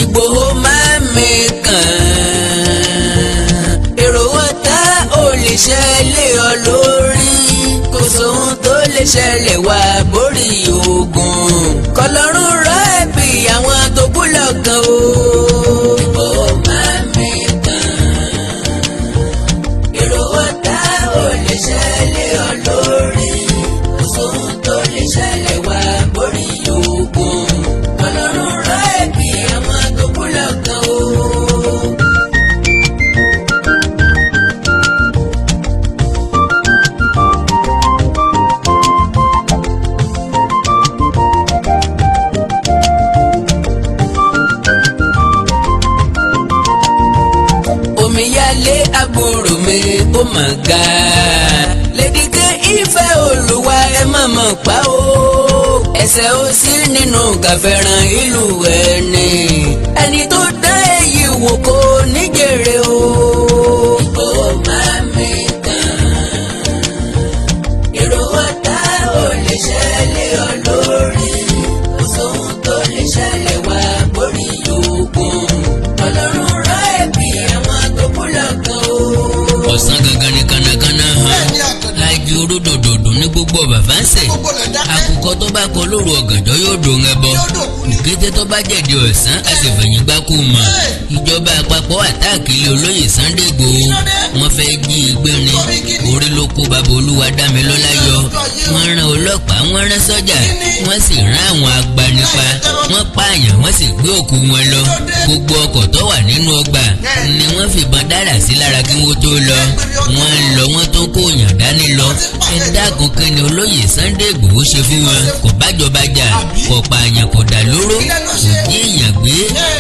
Ìgbòho máa mi kàn, èrò ọ̀tá ò lè ṣẹlẹ̀ ọ lórí. Kò sóhun tó lè ṣẹlẹ̀ wá borí ogun. Kọlọ́run rọ ẹ̀bì àwọn tó kú lọ́gàn o. Ìgbòho máa mi kàn, èrò ọ̀tá ò lè ṣẹlẹ̀ ọ lórí. Kò sóhun tó lè ṣẹlẹ̀ wá borí ogun. Kọlọ́run rọ ẹ̀bì àwọn tó kú lọ́gàn o. Omíyalé àbúrò mi ó mà ga. Lédìké ìfẹ́ Olúwa, ẹ má mọ̀ pa ó. Ẹsẹ̀ ó sí nínú kàfẹ́ràn ìlú ẹni. Ẹni tó dá èyí wò kó níjèrè o. Ìgbòho máa mi kàn, èrò ọ̀tá ò lè ṣẹlẹ̀ ọ lórí. Kò sóhun tó lè ṣẹlẹ̀ wá borí ogun. Ọlọ́run rọ ẹ̀bì àwọn tó kú lọ́gàn o. Ọ̀sán gangan ni kànákànná hàn láìjí oró dòdòdò ní gbogbo bàbá ń sè. Àkùkọ tó bá kọ lóru ọ̀gànjọ́ yóò dòun ẹbọ. Òkété tó bá jẹ̀dí ọ̀sán, a sì fẹ̀yìn gbákú mọ̀. Ìjọba àpapọ̀ attack ilé olóyè Sunday Igboho. Wọ́n fẹ́ jí i gbé ni. Orí ló kó bàbá Olúwa Dámilọ́lá yọ. Wọ́n rán ọlọ́pàá, wọ́n rán sọ́jà, wọ́n sì rán àwọn agbanipa. Wọ́n pààyàn, wọ́n sì gbé òkú wọn lọ. Gbogbo ọkọ̀ tó wà nínú ọgbà ni wọ́n fìbọn dára sí lára kí wọ́n tó lọ. Wọ́n ń lọ, wọ́n tó kó yàn dání lọ. Ẹ dákun, kí ni olóyè Sunday Igboho ṣe fún wọn? Kò bájọba jà, kò pààyàn, kò dà lóró, kò jí èèyàn gbé.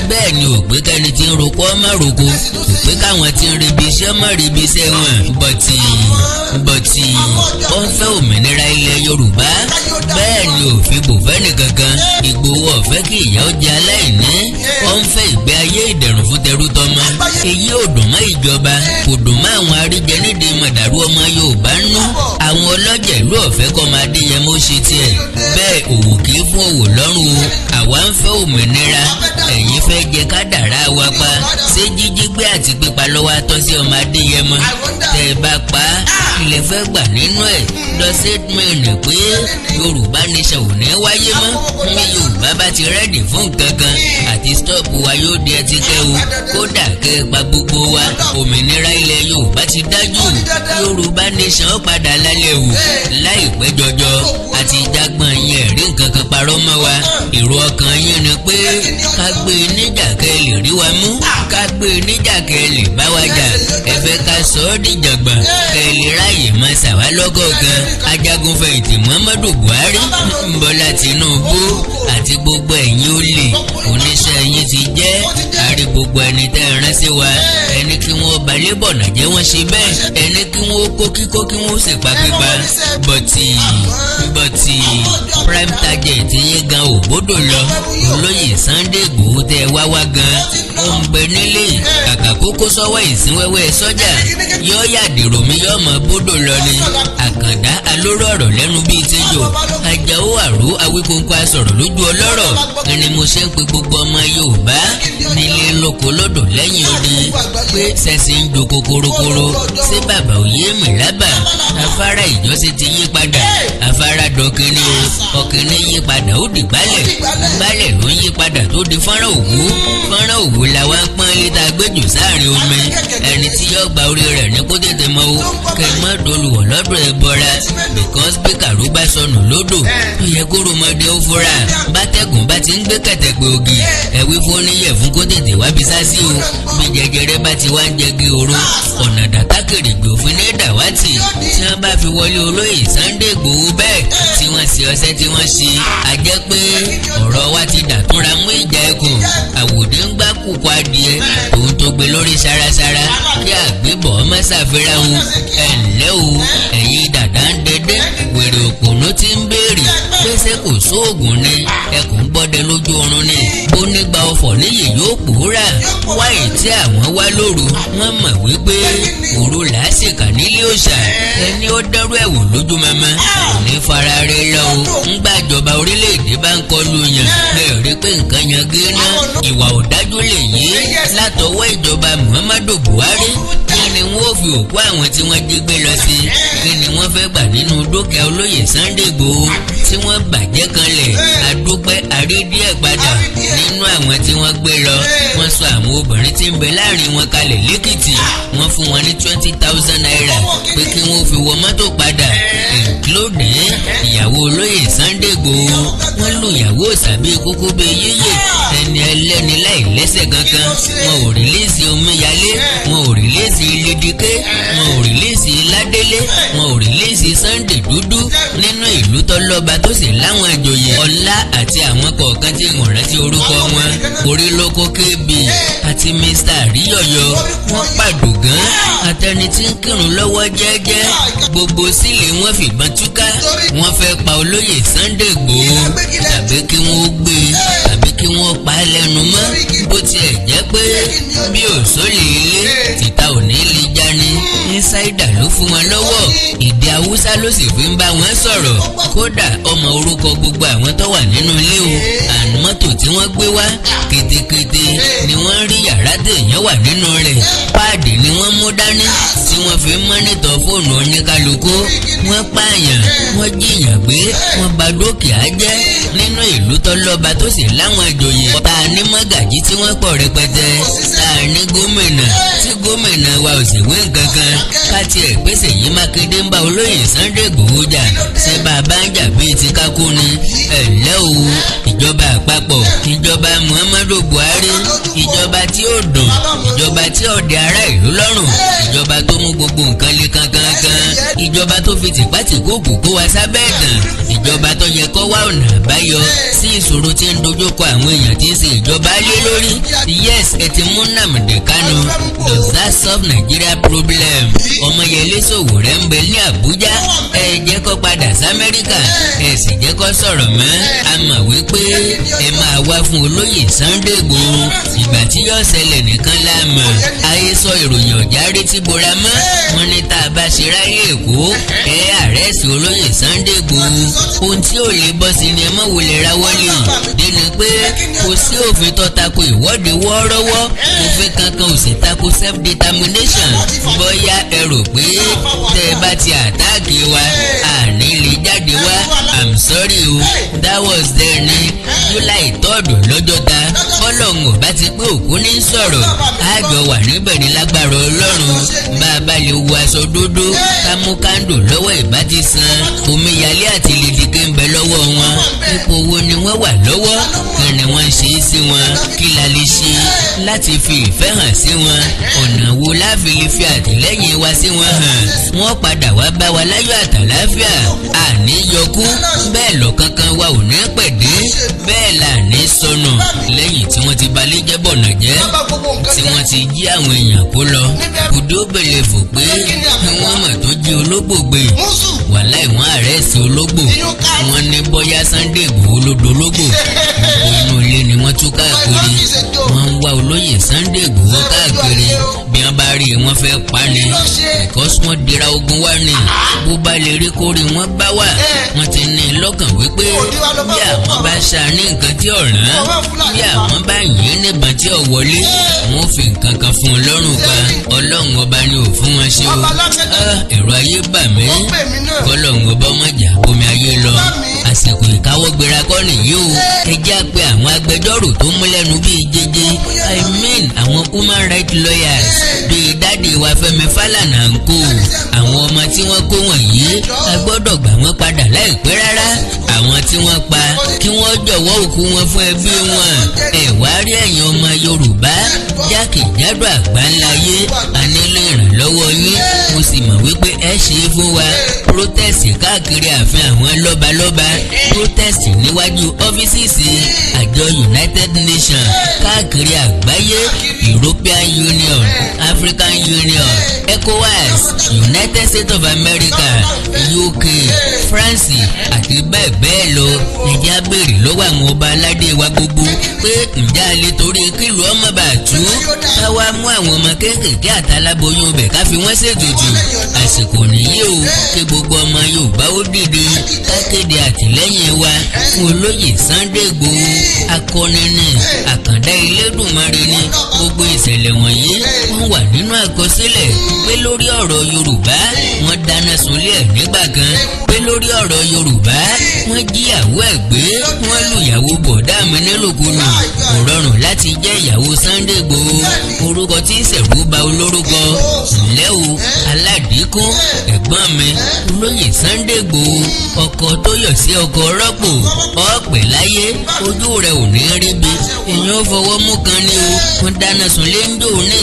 Bẹ́ẹ̀ ni ò pé kẹ́ni tí ń roko ọmọ roko, kò pé káwọn tí ń rebi iṣẹ́ mọ́ rebi iṣẹ́ wọn. But ó ń fẹ́ òmìnira ilẹ̀ Yorùbá. Bẹ́ẹ̀ ni ò fi bò fẹ́ nìkankan. Ìgbòho ò fẹ́ kí ìyà ó jẹ aláìní. Ó ń fẹ́ ìgbé ayé ìdẹ̀rùn fún tẹrú tọmọ. Èyí ò dùn mọ́ ìjọba, kò dùn mọ́ àwọn aríjẹ nídìí mọ̀dàrú ọmọ Yorùbá nú. Àwọn ọlọ́jẹ̀ ìlú ọ̀fẹ́ kọ́ máa Adéyẹmọ ṣe tiẹ̀. Bẹ́ẹ̀ òwò kì í fún òwò lọ́rùn o. Àwa ń fẹ́ òmìnira, ẹ̀yin fẹ́ jẹ kádàrá wa pa. Ṣé jíjí gbé àti pípa lọ́wọ́ atọ́ sí ọmọ Adéyẹmọ? Tẹ́ ẹ bá pa á, ilẹ̀ fẹ́ gbà nínú ẹ̀ lọ statement pé Yorùbá nation ò ní wáyé mọ́. Ní Yorùbá bá ti ready fún nǹkan kan àti stop wa, yóò di ẹtí kẹ́ o. Kódà kẹ́ ẹ pa gbogbo wa, òmìnira ilẹ̀ Yorùbá ti dájú. Yorùbá nation padà lálẹ́ wò láìpẹ́ jọjọ. Àti ìjágbọ́n yẹn rí nǹkan kan parọ́ mọ́ wa. Èrò ọkàn yín ni pé ká gbé e níjà kẹ́ ẹ lè rí wa mú, ká gbé e níjà kẹ́ ẹ lè bá wa jà. Ẹ fẹ́ ká sọ ọ́ dìjàngbọ̀n kẹ́ ẹ lè ráàyè máa ṣàwá lọ́kọ̀ọ̀kan. Ajagunfẹ̀yìntì Muhammadu Buhari, Bọ́lá Tinubu àti gbogbo ẹ̀yin olè oníṣẹ́ yín ti jẹ́ àrí. Gbogbo ẹni tẹ́ ẹ rán sí wa, ẹni kí wọ́n balẹ̀ bọ̀nà jẹ́, wọ́n ṣe bẹ́ẹ̀. Ẹni kí wọ́n kó kíkó, kí wọ́n sì pa pípa. But prime target yín gan ò gbọ́dọ̀ lọ. Olóyè Sunday Igboho tẹ́ ẹ wá wá gan, ó ń bẹ nílé. Kàkà kókó sọ́wọ́ ìsínwẹ́wẹ́ sọ́jà, yóò yàdìrò mi, yóò mọ bódò lọ ni. Àkàndá alóró ọ̀rọ̀ lẹ́nu bíi tẹ́jọ́ Ajáò àrò Awíkóńkó asọ̀rọ̀ lójú ọlọ́rọ̀ ni mo ṣe ń pe gbogbo ọmọ Yorùbá nílé lóko lódò lẹ́yìn odi pé ṣẹ̀sìn ń jo kokorokoro. Ṣé bàbá òye mi lábà? Afárá ìjọsìn ti yí padà, afárá dọ̀kìnní o. Ọ̀kìnní yí padà, ó di gbálẹ̀. Gbálẹ̀ ló ń yí padà tó di fọ́nrán òwú. Fọ́nrán òwú la wá ń pọ́n létà gbẹ́jù sáàrin omi. Ẹni tí yóò gba orí rẹ̀ ní kó tètè mọ́ o. Kẹ́ ẹ má dolùwọ̀ lọ́dọ̀ ẹ bọ́ra, because bí kàró bá sọnù lódò, ó yẹ kó rọmọdé ó fura. Bátẹ́gùn bá ti ń gbé kẹ̀tẹ̀pẹ̀ ògì, ẹ̀wí fún oníyẹ̀ fún kó tètè wábi sá sí o. Bí jẹjẹrẹ bá ti wá ń jẹgi oró, ọ̀nà dàtàkìrì gbòfin ní dàwátì tí wọ́n bá Bá fi wọlé olóyè Sunday Igboho bẹ́ẹ̀ tí wọ́n ṣe ọṣẹ́ tí wọ́n ṣe, a jẹ́ pé ọ̀rọ̀ wa ti dàtúnra mú ìjà ẹkùn. Àwòdì ń gbá kúkú adìẹ tòun tó gbé lórí sárasára kí àgbébọ̀ ọmọ ṣàfihàn o. Ẹ̀ ǹlẹ́ o, ẹ̀yin dàda ń dẹdẹ́, wèrè òpònú tí ń béèrè pé ṣé kò sóògùn ni, ẹkùn gbọ́dẹ lójú oorun ni, bó nígbà ọ̀fọ̀ níyì yóò pòórà. Wáyé tí àwọn wá lóru, wọ́n mọ̀ wípé òru làásìkà nílé òòṣà. Ẹni ó dẹ́rù ẹ̀wò lójú mama kò ní fara rẹ̀ lọ o. Ńgbàjọba orílẹ̀-èdè bá ń kọlu yàn, ẹ rí pé nǹkan yan gíná. Ìwà ọ̀dájú lè yí látọwọ́ ìjọba Muhammadu Buhari. Kí ni wọ́n fi òkú àwọn tí wọ́n jí gbé lọ sí? Kí ni wọ́n fẹ́ gbà nínú dúkìá olóyè Sunday Igboho tí wọ́n bàjẹ́ kanlẹ̀? Àdúpẹ́ àrídíẹ̀ padà nínú àwọn tí wọ́n gbé lọ. Wọ́n sọ àwọn obìnrin tí ń bẹ láàrin wọn kalẹ̀ lẹ́kìtì. Wọ́n fún wọn ní ₦20,000 pé kí wọ́n fi wọ mọ́tò padà, including ìyàwó olóyè Sunday Igboho. Wọ́n lu ìyàwó sàbí kókó bíi yéyè ẹni ẹlẹ́ni láì lẹ́sẹ̀ kankan. Wọn ò release omíyalé, wọn ò release lédìké, wọn ò release ládélé, wọn ò release Sunday dúdú. Nínú ìlú tọ́lọ́ba tó sì láwọn ìjòyè ọlá àti àwọn kọ̀ọ̀kan tí wọ́n rántí orúkọ wọn, orílọ́kọ́ kb àti Mr Àríyọ̀yọ̀, wọ́n pàdùgán àtẹni tí ń kírun lọ́wọ́ jẹ́jẹ́. Gbogbo sílẹ̀ wọ́n fìbọn túká. Wọ́n fẹ́ pa olóyè Sunday Igboho, tàbí kí wọ́n gbé, tàbí kí wọ́n pa á lẹ́nu mọ́. Bó tiẹ̀ jẹ́ pé bí òsólè ilé tìta ò ní lè jáni, insider ló fún wọn lọ́wọ́. Èdè Haúsá ló sì fi ń bá wọn sọ̀rọ̀. Kódà ọmọ orúkọ gbogbo àwọn tó wà nínú ilé o. Àní mọ́tò tí wọ́n gbé wá, kétékété ni wọ́n rí yàrá téèyàn wà nínú rẹ̀. Pad ni wọ́n mú dání tí wọ́n fi ń monitor fóònù oníkálukú. Wọ́n pààyàn, wọ́n jìyàn gbé, wọ́n bà dúkìá jẹ́ nínú ìlú tọ́lọ́ba tó sì láwọn ìjòyè. Tá a ní mọ́gàjí tí wọ́n pọ̀ rẹpẹtẹ, tá a ní gómìnà, tí gómìnà wa ò sì wé nǹkan kan. Ká tiẹ̀ pèsè yìí, Mákindé ń bá olóyè Sunday Igboho jà, ṣé bàbá ń jà bíi ti kákó ni? Ẹ̀ ǹlẹ́ o, ìjọba àpapọ̀, ìjọba Muhammadu Buhari, ìjọba tí ó dùn, ìjọba tí ó dẹ ará ìlú lọ́rùn, ìjọba tó mú gbogbo nǹkan le kankankan, ìjọba tó fi tìpátìkúùkù kó wa sábẹ́ ẹ̀gàn, ìjọba tó yẹ kó wá ọ̀nà àbáyọ sí ìṣòro tí ń dojúkọ àwọn èèyàn tí ń ṣe ìjọba lé lórí. Yes, ẹ ti mú Nnamdi Kanu. Does that solve Nigeria problem? Ọmọyẹlé Sowore ń bẹ ní Àbújá. Ẹ jẹ́ kó padà sí Amẹ́ríkà, ẹ sì jẹ́ kó sọ̀rọ̀ mọ́. A mọ̀ wípé ẹ máa wá fún olóyè Sunday Igboho. Ìgbà tí yóò ṣẹlẹ̀ nìkan la mọ̀. Ayé sọ ìròyìn ọ̀já retí bora mọ́. Wọn ní tá a bá ṣe ráyè Èkó, ẹ arrest olóyè Sunday Igboho. Ohun tí ò lè bọ́ sí ni ẹ mọ̀ wò lè ra wọlé déni pé kò sí òfin tó tako ìwọ́de wọ́ọ́rọ́wọ́. Òfin kankan ò sì tako self determination. Bóyá ẹ rò pé tẹ́ ẹ bá ti attack wa, àní lè jáde wá, I'm sorry o. That was then ní July 3rd lọ́jọ́ta. Bọ́lọ́hún ò bá ti pé òkú ní sọ̀rọ̀, àjọ wà níbẹ̀ ní lágbára Ọlọ́run. Bá a bá lè wọ aṣọ dúdú, ká mú candle lọ́wọ́, ìbá ti san. Omíyalé àti lèdìké ń bẹ lọ́wọ́ wọn. Ipò wo ni wọ́n wà lọ́wọ́? Kí ni wọ́n ń ṣe é sí wọn? Kí la lè ṣe láti fi ìfẹ́ hàn sí wọn? Ọ̀nà wo la fi lè fi àtìlẹ́yìn wa sí wọn hàn? Wọ́n padà wá bá wa láyọ̀ àtàláfíà. Àní yọkú bẹ́ẹ̀, lọ́kankan wa ò ní pẹ̀dé bẹ́ẹ̀, là ní sọnù lẹ́yìn tí wọ́n ti balẹ̀ jẹ́ bọ̀nà jẹ́, tí wọ́n ti jí àwọn èèyàn kó lọ. Kùdó bèlè fò pé kí wọ́n mọ̀ tó jí ológbò gbé. Wàláì, wọ́n arrest ológbò. Wọ́n ní bóyá Sunday Igboho ló dológbò. Gbogbo inú ilé ni wọ́n tú káàkiri. Wọ́n ń wá olóyè Sunday Igboho káàkiri. Bí wọ́n bá rí i, wọ́n fẹ́ pa ni, because wọ́n dira ogun wá ni. Bó bá lè rí kórè wọ́n bá wà, wọ́n ti ní lọ́kàn wípé bí àwọn bá ṣá ní nǹkan tí ò rán, bí àwọn bá yìn níbọn tí ò wọlé, wọ́n fi nǹkan kan fún un lọ́rùn pa. Ọlọ́run ọba ni ò fún wọn ṣe o. Ẹ̀rọ ayé bà mí. Kọ́lọ́run ọba ọmọjà omi ayé lọ. Àsìkò ìkáwọ́gbéra kọ́ nìyí o. Ẹ jẹ́ á pé àwọn agbẹjọ́rò tó mú lẹ́nu bíi jẹjẹ, I mean àwọn human rights lawyers bíi daddy wa Fẹ́mi Fálànà ń kó àwọn ọmọ tí wọ́n kó wọ̀nyí. A gbọ́dọ̀ gbà wọ́n padà láìpẹ́ rárá. Àwọn tí wọ́n pa, kí wọ́n jọ̀wọ́ òkú wọn fún ẹbí wọn. Ẹ wá rí ẹ̀yin ọmọ Yorùbá jákèjádò àgbáńláyé, a nílò ìrànlọ́wọ́ yín. Mo sì mọ̀ wípé ẹ ṣe é fún wa. Protest káàkiri ààfin àwọn lọ́balọ́ba, protest níwájú ọ́fíìsì àjọ United Nations káàkiri àgbáyé, European Union, African Union, ECOWAS, United States of America, UK, France àti bẹ́ẹ̀ bẹ́ẹ̀ lọ. Ǹjẹ́ á béèrè lọ́wọ́ àwọn ọba aládé wa gbogbo pé ǹjẹ́ a lè torí kílùú ọmọ bàtú ká wá mú àwọn ọmọ kéékèèké àtàláboyún bẹ̀ ká fi wọ́n ṣètùtù? Àsìkò nìyí o kí gbogbo ọmọ Yorùbá ó dìde, ká kéde àtìlẹ́yìn wa fún olóyè Sunday Igboho. Akọni ni, àkàndá Elédùmarè ni. Gbogbo ìṣẹ̀lẹ̀ wọ̀nyí, wọ́n wà nínú àkọsílẹ̀ pé lórí ọ̀rọ̀ Yorùbá, wọ́n dáná sunlé ẹ̀ nígbà kan, pé lórí ọ̀rọ̀ Yorùbá, wọ́n jíyàwó ẹ̀ gbé, wọ́n lùyàwó bọ̀dá mi nílòkulò. Kò rọrùn láti jẹ́ ìyàwó Sunday Igboho, orúkọ tí ń ṣẹ̀rù bà olórúkọ. Ǹlẹ́ o, aládìíkún ẹ̀gbọ́n mi, olóyè Sunday Igboho, ọkọ tó yọ̀ sí ọkọ rọ́pò ọ̀pẹ̀ láyé, ojú rẹ̀ ò ní rí bi èèyàn ó fọwọ́ mú kan ní o. Wọ́n dáná sun lé ń dò ní,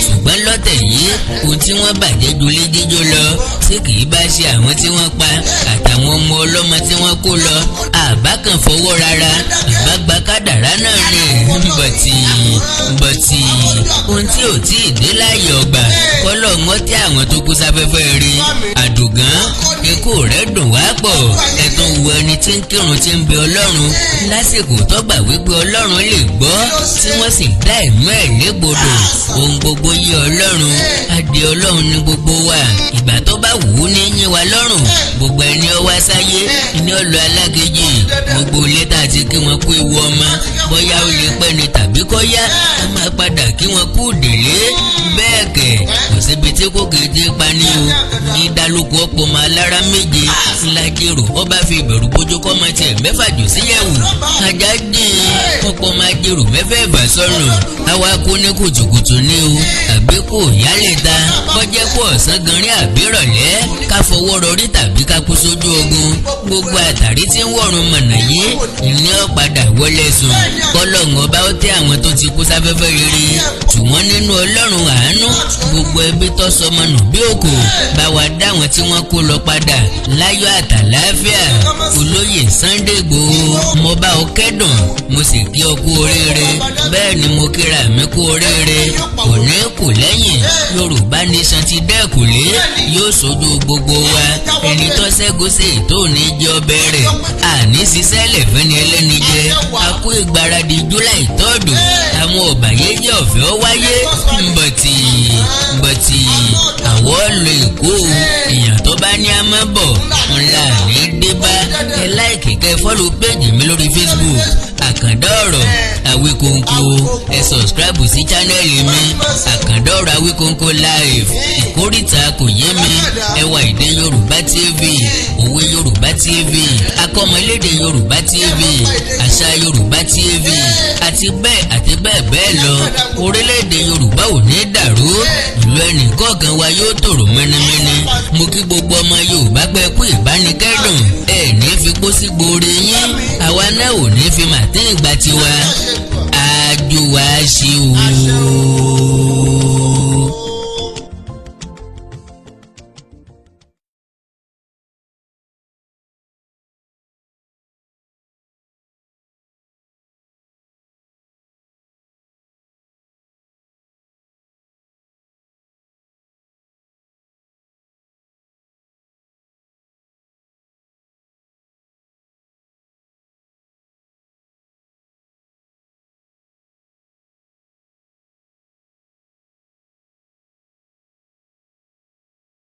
ṣùgbọ́n lọ́tẹ̀ yìí, ohun tí wọ́n bàjẹ́ ju lé jíjó lọ. Ṣé kì í bá ṣe àwọn tí wọ́n pa àtàwọn ọmọ ọlọ́mọ tí wọ́n kó lọ, àbá kan fọwọ́ rárá, àbá gba kádàrá náà ni. Bọ̀tì ohun tí ò tí ì dé láàyè ọgbà kọ́lọ̀ ń tí àwọn tó kú sáfẹ́fẹ́ rí àdùgán, ikú rẹ̀ dùn wá pọ̀. Ẹ̀tún wo ẹni tí ń kírun, tí ń bẹ Ọlọ́run lásìkò tó gbà wípé Ọlọ́run lè gbọ́, tí wọ́n sì dá ẹ̀mí ẹ̀ légbodò. Ohun gbogbo yé Ọlọ́run, adé Ọlọ́run ní gbogbo wa. Ìgbà tó bá wù ú ní yín wa lọ́rùn. Gbogbo ẹni ó wá sáyé ní ọ̀lọ́ alákejì. Gbogbo létà àti kí wọ́n kú ewu ọmọ, bóyá ó lè pẹ́ ni tàbí kọ́ yá, a máa padà kí wọ́n kú délé. Bẹ́ẹ̀ kẹ̀, kò síbi tí kò kéde pa ní o ní dálóko ọ̀pọ̀ ọmọ alára méje ńlájèrò. Ọba fi ìbẹ̀rù bójú kọ́ ọmọ tiẹ̀ mẹ́fà jù síyẹ̀wò, ajá dín ọ̀pọ̀ ọmọ ajérò mẹ́fẹ̀ẹ̀fà sọ̀rùn. Àwa kú ní kùtùkùtù ní o àbí kò yálẹ̀ ta, kọjá kó ọ̀sán ganrin àbí rọ̀lẹ́, ká fọwọ́ rọrí tàbí ká kú sójú ogun, gbogbo àtàrí tí ń wọ̀run mọ̀nà yìí ní ọ̀padà wọlé sùn. Kọ́lọ́ọ̀n ọba ó tẹ́ àwọn tó ti kú sáfẹ́fẹ́ rere, tù wọ́n nínú Ọlọ́run àánú. Gbogbo ẹbí tó sọmọ nù bí òkò, bá wa dá àwọn tí wọ́n kó lọ padà láyọ̀ àtàláfíà. Olóyè Sunday Igboho, mo bá ọ kẹ́dùn, mo sì kí ọ kú oríire. Bẹ́ẹ̀ ni mo kíra mi kú oríire. Kò ní kù lẹ́yìn, Yorùbá Nation ti dẹ́kùlé, yóò sojú gbogbo wa. Ẹni tó ṣẹ́gun sí tó ní jẹ́ ọbẹ̀ rẹ̀, àní ṣiṣẹ́ lẹ̀fẹ́ni ẹlẹ́ni jẹ́. A kú ìgbáradì July 3rd. Àwọn ọ̀bàyéjẹ́ ọ̀fẹ́ ó wáyé, bọ̀tì bọ̀tì àwọ̀ lọ Èkó. Èèyàn tó bá ní a máa bọ̀ ńlá ní débá. Ẹ like, kẹ́ follow page mi lórí Facebook, Àkàndá Ọ̀rọ̀ Àwíkóńkó. Ẹ subscribe sí channel mi, Àkàndá Ọ̀rọ̀ Àwíkóńkó live, Ìkórìtà Kò Yé Mi, Ẹwà Èdè Yorùbá TV, Òwe Yorùbá TV, Akọ́mọlédè Yorùbá TV, Àṣà Yorùbá TV, àti bẹ́ẹ̀ àti bẹ́ẹ̀ bẹ́ẹ̀ lọ. Orílẹ̀-èdè Yorùbá ò ní dàrú, ìlú ẹnì kọ̀ọ̀kan wa yóò tòrò mẹ́nimẹ́ni. Mo kí gbogbo ọmọ Yorùbá pẹ́ kú ìbánikẹ́dùn. Ẹ ní fi pósí gbòòrè yín, àwa náà ò ní fi màtín ìgbà tiwa. Àjò wa ṣe o.